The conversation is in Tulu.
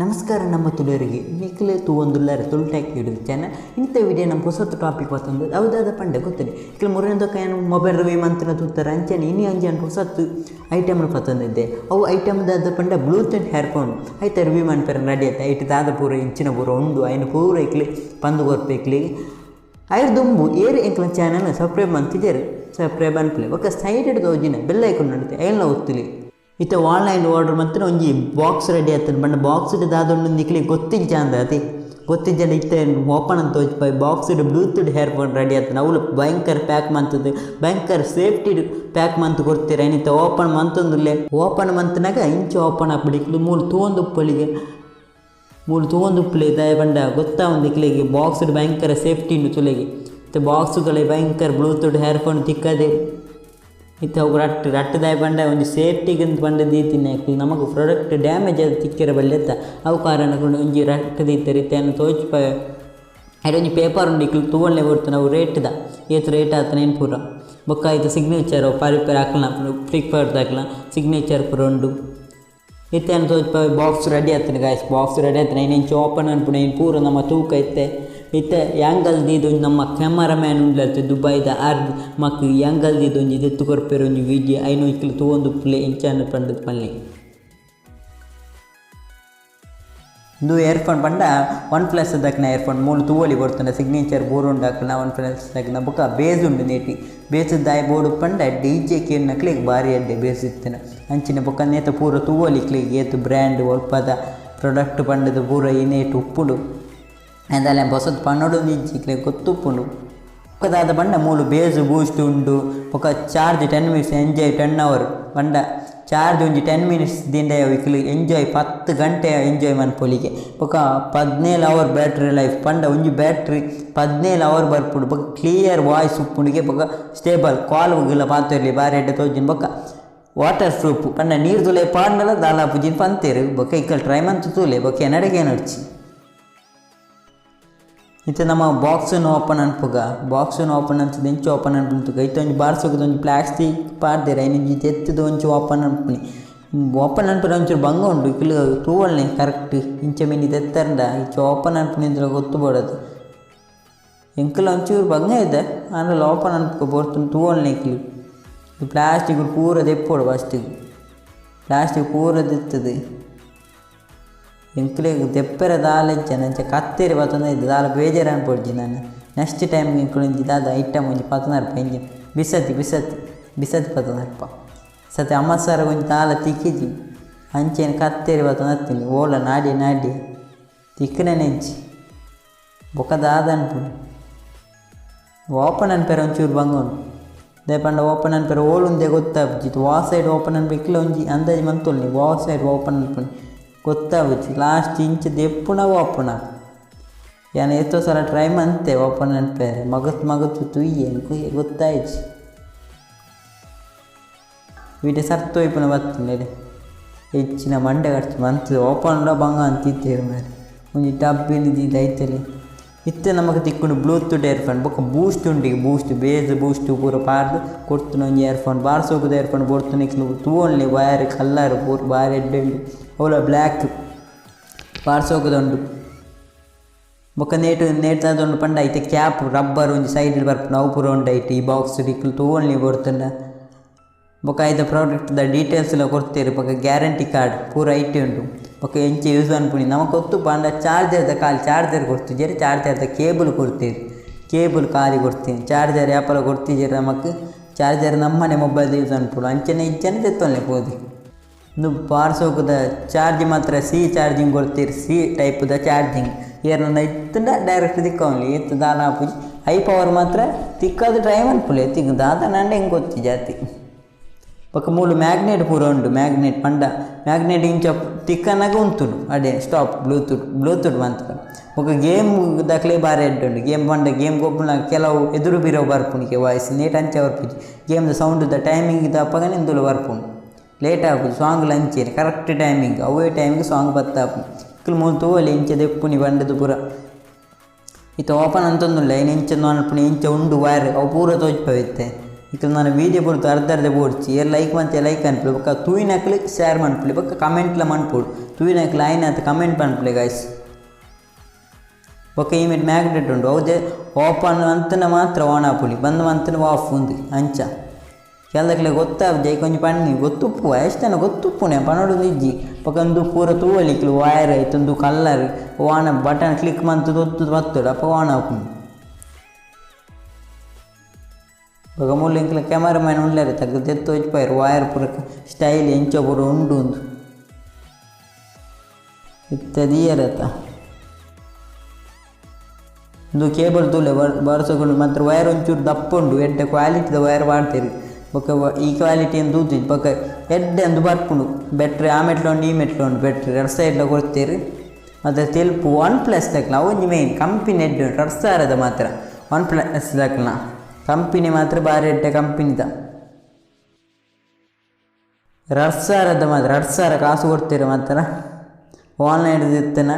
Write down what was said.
ನಮಸ್ಕಾರ ನಮ್ಮ ತುಳುವರಿಗೆ ನಿಖಿಲ ತೂವೊಂದುಲ್ಲಾರ ತುಳು ಟೆಕ್ ಯೂಟ್ಯೂಬ್ ಚಾನಲ್. ಇಂಥ ವಿಡಿಯೋ ನಮ್ಮ ಹೊಸತು ಟಾಪಿಕ್ ಬತ್ತೊಂದು ಯಾವುದಾದ ಪಂಡೆ ಗೊತ್ತಿಲ್ಲ. ಇಕ್ಲ ಮುರಿನದಕ್ಕ ಏನು ಮೊಬೈಲ್ ರಿವ್ಯೂ ಮಂತ್ರ ತೂತಾರೆ ಅಂಚನೆ ಇನಿ ಅಂಜಾನ್ ಹೊಸತು ಐಟಮ್ ಪತ್ತೊಂದಿದ್ದೆ. ಅವು ಐಟಮ್ ದಾದ ಪಂಡ ಬ್ಲೂಟೂತ್ ಹೇರ್ಫೋನ್ ಐತ ರಿವ್ಯೂ ಮನ್ಪೆರ ರೆಡಿ ಆಯ್ತು. ಐಟ್ ದಾದ ಪೂರ ಇಂಚಿನ ಪೂರ ಉಂಡು ಐನು ಪೂರ ಇಕ್ಲಿ ಪಂದು ಕೊರ್ಪು ಐರ್ ದುಂಬು ಏರು ಎಂಕ್ಲ ಚಾನಲ್ ಸಬ್ಸ್ಕ್ರೈಬ್ ಮಂತಿದ್ದೇರು ಸಬ್ಸ್ಕ್ರೈಬ್ ಅನ್ಪಲೆ ಒಕ್ಕ ಸೈಡ್ ತೋಜಿನ ಬೆಲ್ ಐಕಾನ್ ನಡುತ್ತೆ ಐಲ್ನ ಒತ್ತಲಿ. ಇತ್ತ ಆನ್ಲೈನ್ ಆರ್ಡರ್ ಮಂತ್ರ ಒಂಜಿ ಬಾಕ್ಸ್ ರೆಡಿ ಆಗ್ತದೆ. ಬಣ್ಣ ಬಾಕ್ಸ್ ದಾದೊಂದು ನಿಕ್ಲಿ ಗೊತ್ತಿಜ್ಜ ಅಂದ ಅತಿ ಗೊತ್ತಿಜ್ಜಂಡ ಇತ್ತ ಓಪನ್ ಅಂತ ತೋಜಿಪಾಯಿ ಬಾಕ್ಸ್ ಬ್ಲೂಟೂತ್ ಹೇರ್ಫೋನ್ ರೆಡಿ ಆಗ್ತದೆ. ಅವಳು ಭಯಂಕರ ಪ್ಯಾಕ್ ಮಂತದ್ದು ಭಯಂಕರ ಸೇಫ್ಟಿ ಪ್ಯಾಕ್ ಮಂತ್ ಕೊಡ್ತೀರ. ಏನಿತ್ತ ಓಪನ್ ಮಂತೊಂದುಲ್ಲೆ ಓಪನ್ ಮಂತ್ನಾಗ ಇಂಚು ಓಪನ್ ಹಾಕ್ಬಿಡಿ ಮೂಲು ತೂವೊಂದು ಉಪ್ಪಳಿಗೆ ಮೂಲು ತೂವೊಂದು ಉಪ್ಪಲೆ ದಾಯ ಬಂಡ ಗೊತ್ತಾ ಒಂದು ಇಕ್ಲಿಗೆ ಬಾಕ್ಸ್ ಭಯಂಕರ ಸೇಫ್ಟಿ ಉಂಡು ತುಲೆಗೆ. ಇತ್ತ ಬಾಕ್ಸ್ಗಳೇ ಭಯಂಕರ ಬ್ಲೂಟೂತ್ ಹೇರ್ಫೋನ್ ತಿಕ್ಕದೆ. ಇತ್ತ ಅವು ರಟ್ಟು ರಟ್ಟದಾಯ ಬಂಡ ಒಂಜಿ ಸೇಫ್ಟಿಗೆ ಅಂತ ಪಂಡ ದೀತಿನ ನಮಗೆ ಪ್ರಾಡಕ್ಟ್ ಡ್ಯಾಮೇಜ್ ಅದು ತಿಕ್ಕಿರ ಬಲ್ಲೆತ್ತ ಅವು ಕಾರಣಕೊಂಡು ಒಂಜಿ ರಟ್ಟು ದೀತಾರೆ. ಇತ್ತೆ ತೋಚ್ಪ ಐಟ್ ಒಂಜಿ ಪೇಪರ್ ಉಂಡು ಇಕ್ಲು ತೂವೊನ್ಲೆ ಕೊಡ್ತು ನಾವು ರೇಟ್ದ ಏತ್ ರೇಟ್ ಆತನ ಏನು ಪೂರ ಬೊಕ್ಕ ಐತ ಸಿಗ್ನೇಚರ್ ಪರಿಪೇರ್ ಹಾಕ್ಲ ಫ್ಲಿಪ್ಕಾರ್ಟ್ ಹಾಕ್ಲ ಸಿಗ್ನೇಚರ್ ಪೂರ ಉಂಡು. ಇತ್ತೆ ತೋಚ್ಪ ಬಾಕ್ಸ್ ರೆಡಿ ಆಗ್ತದೆ ಗಾಯ್ಸ್. ಬಾಕ್ಸ್ ರೆಡಿ ಆಗ್ತದೆ ಇಂಚು ಓಪನ್ ಅನ್ಪುಣ ಇನ್ನು ಪೂರ ನಮ್ಮ ತೂಕ ಇತ್ತೆ. ಇತ್ತೆ ಯಾಂಗಲ್ ದೀದೊಂಜಿ ನಮ್ಮ ಕ್ಯಾಮರಾಮ್ಯಾನ್ ಉಂಡ್ಲತ್ತೆ ದುಬೈದ ಆರ್ ಮಕ್ ಯಾಂಗಲ್ ದೀದೊಂಜಿ ದೆತ್ತು ಕೊರ್ಪೆರ್ ಒಂಜಿ ವಿಡಿಯೋ ಐನು ಇಕ್ಲು ತೂವೊಂದು ಉಪ್ಪುಲೆ ಇಂಚಾನ ಪಂಡದ್ ಪನ್ಲೆ. ಇಂದು ಏರ್ಫೋನ್ ಪಂಡ ಒನ್ ಪ್ಲಸ್ ದಕ್ನ ಏರ್ಫೋನ್ ಮೂಲು ತೂವೊಲಿ ಕೊಡ್ತುಂಡ ಸಿಗ್ನೇಚರ್ ಬೋರ್ ಉಂಡು ಹಾಕ್ಲ ಒನ್ ಪ್ಲಸ್ ದಕ್ನ ಬೊಕ್ಕ ಬೇಸ್ ಉಂಡು ನೇಟಿ ಬೇಸ್ ದಾಯ ಬೋರ್ಡು ಪಂಡ ಡಿ ಜೆ ಕೆ ನಕ್ಲೆಗ್ ಬಾರಿ ಅಡ್ಡೆ ಬೇಸ್ ಇತ್ತಿನ ಅಂಚಿನ ಬೊಕ್ಕ ನೇತ ಪೂರ ತೂವೊಲಿ ಇಕ್ಲೆಗ್ ಏತ್ ಬ್ರ್ಯಾಂಡ್ ಒಲ್ಪದ ಪ್ರಾಡಕ್ಟ್ ಪಂಡದ ಪೂರ ಈ ನೇಟ್ ಉಪ್ಪುಂಡು. ಅಂದಾಲೆ ಹೊಸದು ಪನ್ನೊಡು ಇಜ್ಜಿ ಇಕ್ಲೆಗ್ ಗೊತ್ತುಪ್ಪುಂಡು. ಬೊಕ್ಕದಾದ ಪಂಡ ಮೂಲು ಬೇಸ್ ಬೂಸ್ಟ್ ಉಂಡು ಬೊಕ್ಕ ಚಾರ್ಜ್ 10 ಮಿನಿಟ್ಸ್ ಎಂಜಾಯ್ 10 ಅವರ್ ಪಂಡ ಚಾರ್ಜ್ ಒಂಜಿ 10 ಮಿನಿಟ್ಸ್ ದಿಂಡ ಇಕ್ಲು ಎಂಜಾಯ್ 10 ಗಂಟೆ ಎಂಜಾಯ್ ಮನ್ಪೊಲಿಗೆ. ಬೊಕ್ಕ 17 ಅವರ್ ಬ್ಯಾಟ್ರಿ ಲೈಫ್ ಪಂಡ ಒಂಜಿ ಬ್ಯಾಟ್ರಿ 17 ಅವರ್ ಬರ್ಪುಂಡು. ಬೊಕ್ಕ ಕ್ಲಿಯರ್ ವಾಯ್ಸ್ ಉಪ್ಪುಂಡಿಗೆ ಬೊಕ್ಕ ಸ್ಟೇಬಲ್ ಕಾಲ್ ಗಿಲ ಪಾತೆರ್ಲಿ ಬಾರಿ ಎಡ್ಡೆ ತೋಜಿನ. ಬೊಕ್ಕ ವಾಟರ್ ಪ್ರೂಫ್ ಪಂಡ ನೀರು ತುಲೆ ಪಾಡ್ನಲ ದಾಲ ಪೂಜಿನ ಪಂತೇರು. ಬೊಕ್ಕ ಇಕ್ಕಲ್ ಟ್ರೈ ಮಂತ್ ತೂಲೆ ಬೊಕ್ಕ ಎನಡೆಗೆ ನಡ್ಚಿ. ಇತ್ತೆ ನಮ್ಮ ಬಾಕ್ಸನ್ನು ಓಪನ್ ಅನ್ಪುಗ ಬಾಕ್ಸನ್ನು ಓಪನ್ ಅಂತದ ಇಂಚು ಓಪನ್ ಅನ್ಪುಗ ಇತ್ತೆ ಒಂಜಿ ಬಾರ್ಸೋಗದ ಒಂಜಿ ಪ್ಲಾಸ್ಟಿಕ್ ಪಾಡ್ದೇರ ಐನಿಂಜಿ ತೆತ್ತದ ಒಂಚು ಓಪನ್ ಅನ್ಪುನಿ ಓಪನ್ ಅನ್ಪುನ ಒಂಚೂರು ಬಂಗ ಉಂಡು ಇಕ್ಲು ತೂವೊಲ್ನೆ ಕರೆಕ್ಟ್ ಇಂಚ ಮಿನಿ ತೆತ್ತರಂಡ ಇಂಚ ಓಪನ್ ಅನ್ಪುನಿ ಇಂದ್ರ ಗೊತ್ತು ಬೋಡದು ಎಂಕಲ ಒಂಚೂರು ಬಂಗ ಇದೆ ಆಂಡಲ ಓಪನ್ ಅನ್ಪುಗ ಬೋರ್ತುಂಡು ತೂವೊಲ್ನೆ ಇಕ್ಲು ಪ್ಲಾಸ್ಟಿಕ್ ಪೂರ ದೆಪ್ಪೊಡು ಫಸ್ಟಿಗೆ ಪ್ಲಾಸ್ಟಿಕ್ ಪೂರ ದೆತ್ತದು ಎಂಕ್ಲೆಗ್ ದೆಪ್ಪೆರೆ ದಾಲ ಇಜ್ಜ ಅಂಚ ಕತ್ತೆರೆ ಪತ್ತೊಂದು ಇದ್ದೆ ದಾಲ ಬೇಜಾರು ಅನ್ಪೊಡ್ಜಿ ನಾನು ನೆಕ್ಸ್ಟ್ ಟೈಮ್ ಎಂಕುಲು ಒಂಜಿ ದಾದ ಐಟಮ್ ಒಂಜಿ ಪತ್ತೊಂದು ರೂಪಾಯಿ ಇಂಜಿ ಬಿಸತಿ ಬಿಸತಿ ಬಿಸತಿ ಪತ್ತೊಂದು ರೂಪಾಯಿ ಸತಿ ಅಮ್ಮಸಾರ ಒಂಜಿ ದಾಲ ತಿಕ್ಕಿಜಿ ಅಂಚೆನೆ ಕತ್ತೆರೆ ಪತ್ತೊಂದು ಹತ್ತೀನಿ ಓಲ ನಾಡಿ ನಾಡಿ ತಿಕ್ಕನೆ ಇಜ್ಜಿ ಬೊಕ್ಕ ದಾದ ಅನ್ಪುಂಡು. ಓಪನ್ ಅನ್ಪೆರೆ ಒಂಚೂರು ಬಂಗ ಉಂಡು ದಾಯೆ ಪಂಡ ಓಪನ್ ಅನ್ಪೆರೆ ಓಲುಂದೆ ಗೊತ್ತಾಪುಜಿ ವಾ ಸೈಡ್ ಓಪನ್ ಅನ್ಪೆ ಇಕ್ಲ ಒಂಜಿ ಅಂದಾಜಿ ಮಂತೊಲ್ನಿ ವಾ ಸೈಡ್ ಓಪನ್ ಅನ್ಪುನಿ ಗೊತ್ತಾಗುಚ್ಚಿ ಲಾಸ್ಟ್ ಇಂಚ ದೆಪ್ಪುನ ಓಪನ್ ಯಾನ್ ಏತೋ ಸಲ ಟ್ರೈ ಮಂತೆ ಓಪನ್ ಅನ್ಪೆರೆ ಮಗತ್ ಮಗತ್ ತುಯ್ಯೆ ಎಂಕ್ ಗೊತ್ತಾಯ್ಚಿ ವೀಡಿಯೋ ಸರ್ತೋಯ್ಪುನ ಬತ್ತುಂಡು ಹೆಚ್ಚಿನ ಮಂಡೆ ಖರ್ಚು ಮಂತ್ ಓಪನ್ ಬಂಗ ಅಂತಿತ್ತೇರು ಮಾರ್ರೆ ಒಂಜಿ ಡಬ್ಬಿನ ದೀದ್ ಐತಲೆ. ಇತ್ತೆ ನಮಕ್ ತಿಕ್ಕುಂಡು ಬ್ಲೂಟೂತ್ ಏರ್ಫೋನ್ ಬೊಕ್ಕ ಬೂಸ್ಟ್ ಉಂಡು ಬೂಸ್ಟ್ ಬೇಸ್ ಬೂಸ್ಟ್ ಪೂರ ಪಾಡ್ದ್ ಕೊರ್ತುನ ಒಂಜಿ ಏರ್ಫೋನ್ ಬಾರ್ ಸೋಕುದ ಏರ್ಫೋನ್ ಬೊರ್ತುನ ಇಕ್ಲು ತೂವೊನ್ಲೆ ವೈರ್ ಕಲ್ಲರ್ ಪೂರ ಬಾರಿ ಎಡ್ಡೆ ಉಂಡು ಅವುಲ ಬ್ಲ್ಯಾಕ್ ಬಾರ್ ಸೋಕುದ ಉಂಡು. ಬೊಕ್ಕ ನೇಟ್ ನೇಟ್ ದಾದ ಉಂಡು ಪಂಡ ಐತೆ ಕ್ಯಾಪ್ ರಬ್ಬರ್ ಒಂಜಿ ಸೈಡ್ ಬರ್ಪುಂಡು ಅವು ಪೂರ ಉಂಡು ಐಟ್ ಈ ಬಾಕ್ಸ್ ಇಕ್ಲು ತೂವೊನ್ಲೆ ಬೊರ್ತುಂಡ. ಬೊಕ್ಕ ಐತ ಪ್ರಾಡಕ್ಟ್ ದ ಡೀಟೇಲ್ಸ್ ಲ ಕೊರ್ತೆರ್ ಬೊಕ್ಕ ಗ್ಯಾರಂಟಿ ಕಾರ್ಡ್ ಪೂರ ಐಟೆ ಉಂಡು. ಬೊಕ್ಕ ಎಂಚ ಯೂಸ್ ಮನ್ಪುನಿ ನಮಕ್ ಗೊತ್ತು ಪಂಡ ಚಾರ್ಜರ್ ದ ಖಾಲಿ ಚಾರ್ಜರ್ ಕೊರ್ತಿಜೆರ್ ಚಾರ್ಜರ್ ದ ಕೇಬಲ್ ಕೊರ್ತೆರ್ ಕೇಬಲ್ ಖಾಲಿ ಕೊರ್ತೀನಿ ಚಾರ್ಜರ್ ಯಾಪಲ ಕೊರ್ತಿಜೆರ್ ನಮಕ್ ಚಾರ್ಜರ್ ನಮ್ಮನೆ ಮೊಬೈಲ್ ಯೂಸ್ ಮನ್ಪೊಡು ಅಂಚನೆ ಇಜ್ಜನೆ ದೆತ್ತೊನ್ಲೆ ಪೋದು. ಉಂದು ಬಾರ್ ಸೋಕುದ ಚಾರ್ಜ್ ಮಾತ್ರ ಸಿ ಚಾರ್ಜಿಂಗ್ ಕೊರ್ತೆರ್ ಸಿ ಟೈಪ್ ದ ಚಾರ್ಜಿಂಗ್ ಏರ್ನ ಇತ್ತುಂಡ ಡೈರೆಕ್ಟ್ ತಿಕ್ಕೊಂಲಿ ಏತ್ ದಾಲ ಆಪುಜಿ ಹೈ ಪವರ್ ಮಾತ್ರ ತಿಕ್ಕದು ಟ್ರೈ ಮನ್ಪುಲೆ ತಿಕ್ ದಾದ ಎಂಕ್ ಗೊತ್ತಿ ಜಾತಿ. ಬೊಕ್ಕ ಮೂಲು ಮ್ಯಾಗ್ನೆಟ್ ಪೂರ ಉಂಡು ಮ್ಯಾಗ್ನೆಟ್ ಪಂಡ ಮ್ಯಾಗ್ನೆಟ್ ಇಂಚ ತಿಕ್ಕನಾಗ ಉಂತುಂಡು ಅಡೆ ಸ್ಟಾಪ್ ಬ್ಲೂಟೂತ್ ಬ್ಲೂಟೂತ್ ಮಾತ್ರ. ಬೊಕ್ಕ ಗೇಮ್ ದಕ್ಲೆ ಬಾರಿ ಎಡ್ಡೆ ಉಂಡು ಗೇಮ್ ಪಂಡ ಗೇಮ್ ಗೊಬ್ಬುನ ಕೆಲವು ಎದುರು ಬಿರವು ಬರ್ಪುಂಡು ವಾಯ್ಸ್ ನೇಟ್ ಅಂಚ ಬರ್ಪುಜಿ ಗೇಮ್ದ ಸೌಂಡ್ ದ ಟೈಮಿಂಗ್ ದಪಗನೆ ಇಂದುಲ ಬರ್ಪುಂಡು ಲೇಟ್ ಆಪುಜಿ ಸಾಂಗ್ಲ ಅಂಚೆನೆ ಕರೆಕ್ಟ್ ಟೈಮಿಂಗ್ ಅವೇ ಟೈಮಿಗೆ ಸಾಂಗ್ ಬತ್ತಾಪುಂಡು ಇಕ್ಲು ಮೂಲು ತೂವೊಲಿ ಇಂಚ ದೆಪ್ಪುನಿ ಪಂಡದು ಪೂರ ಇತ್ತೆ ಓಪನ್ ಅಂತೊಂದುಲ್ಲ ಐನ್ ಇಂಚ ಅನ್ಪುನಿ ಇಂಚ ಉಂಡು ವೈರ್ ಅವು ಪೂರ ತೋಜ್ಪವು ಇತ್ತೆ ಇತ್ತೆ ನಾನು ವೀಡಿಯೋ ಪೂರ ಅರ್ಧ ಅರ್ಧ ಬೋಡ್ಚಿ. ಏರ್ ಲೈಕ್ ಮಂತೆ ಲೈಕ್ ಅನ್ಪುಲೆ, ಬೊಕ್ಕ ತೂಯಿನಕ್ಲು ಶೇರ್ ಮನ್ಪುಲೆ, ಬೊಕ್ಕ ಕಮೆಂಟ್ಲ ಮನ್ಪೊಡು. ತೂಯಿನಕ್ಲು ಆಯಿನಾತ್ ಕಮೆಂಟ್ ಮನ್ಪುಲೆ ಗಾಯ್ಸ್. ಬೊಕ್ಕ ಈ ಮಿಟ್ ಮ್ಯಾಗ್ನೆಟ್ ಉಂಡು, ಅವುದೇ ಓಪನ್ ಮಂತುನ ಮಾತ್ರ ಆನ್ ಆಪುನಿ, ಬಂದ್ ಮಂತುನ ಆಫ್ ಉಂದು. ಅಂಚ ಕೆಲದಕ್ಲೆ ಗೊತ್ತಾಪುಜಿ, ಐಕ್ ಒಂಜಿ ಪನ್ನಿ ಗೊತ್ತುಪ್ಪು ಎಷ್ಟನ ಗೊತ್ತುಪ್ಪುನೆ ಪನೊಡು ಇಜ್ಜಿ. ಬೊಕ್ಕ ಉಂದು ಪೂರ ತೂವೊಲಿ ವೈರ್ ಐತುಂದು ಕಲ್ಲರ್ ಆನ್ ಬಟನ್ ಕ್ಲಿಕ್ ಮಂತುದು ಒತ್ತುದು ಬತ್ತೊಡು ಅಪ ಆನ್ ಆಪುಂಡು. ಬೊಕ್ಕ ಮೂಲು ಎಂಕ್ಲ ಕ್ಯಾಮರಾಮ್ಯಾನ್ ಉಲ್ಲೆರ್ ತಗ್ಗ್ ದೆತ್ತ್ ತೋಜಿಪಾಯೆರ್ ವೈರ್ ಪೂರ ಸ್ಟೈಲ್ ಎಂಚ ಪೂರ ಉಂಡು ಉಂದು. ಇತ್ತೆ ದೀಯೆರತ ಉಂದು ಕೇಬಲ್ ತೂಲೆ ಬರ್ಸಗುಂಡು ಮಾತ್ರ ವೈರ್ ಒಂಚೂರು ದಪ್ಪ ಉಂಡು, ಎಡ್ಡೆ ಕ್ವಾಲಿಟಿದ ವೈರ್ ಪಾಡ್ದೆರ್. ಬೊಕ್ಕ ಈ ಕ್ವಾಲಿಟಿ ತೂತಿಜಿ. ಬೊಕ್ಕ ಎಡ್ಡೆ ಅಂದ್ ಬರ್ಪುಂಡು ಬ್ಯಾಟ್ರಿ, ಆ ಮೆಟ್ಲ ಉಂಡು ಈ ಮೆಟ್ಲ ಉಂಡು ಬ್ಯಾಟ್ರಿ ರಡ್ಡ್ ಸೈಡ್ಲ ಕೊರ್ತೆರ್. ಮಾತ್ರ ತೆಲ್ಪು ಒನ್ ಪ್ಲಸ್ ದಕ್ಲ ಅವು ಒಂಜಿ ಮೈನ್ ಕಂಪನಿ ಎಡ್ಡೆ ಉಂಡು 2000 ಮಾತ್ರ ಒನ್ ಪ್ಲಸ್ ದಕ್ಲ ಕಂಪನಿ ಮಾತ್ರ ಬಾರಿ ಎಡ್ಡೆ ಕಂಪನಿದ. 2000 ಮಾತ್ರ 2000 ಕಾಸು ಕೊಡ್ತೀರ ಮಾತ್ರ ಆನ್ಲೈನ್ ಇತ್ತನ.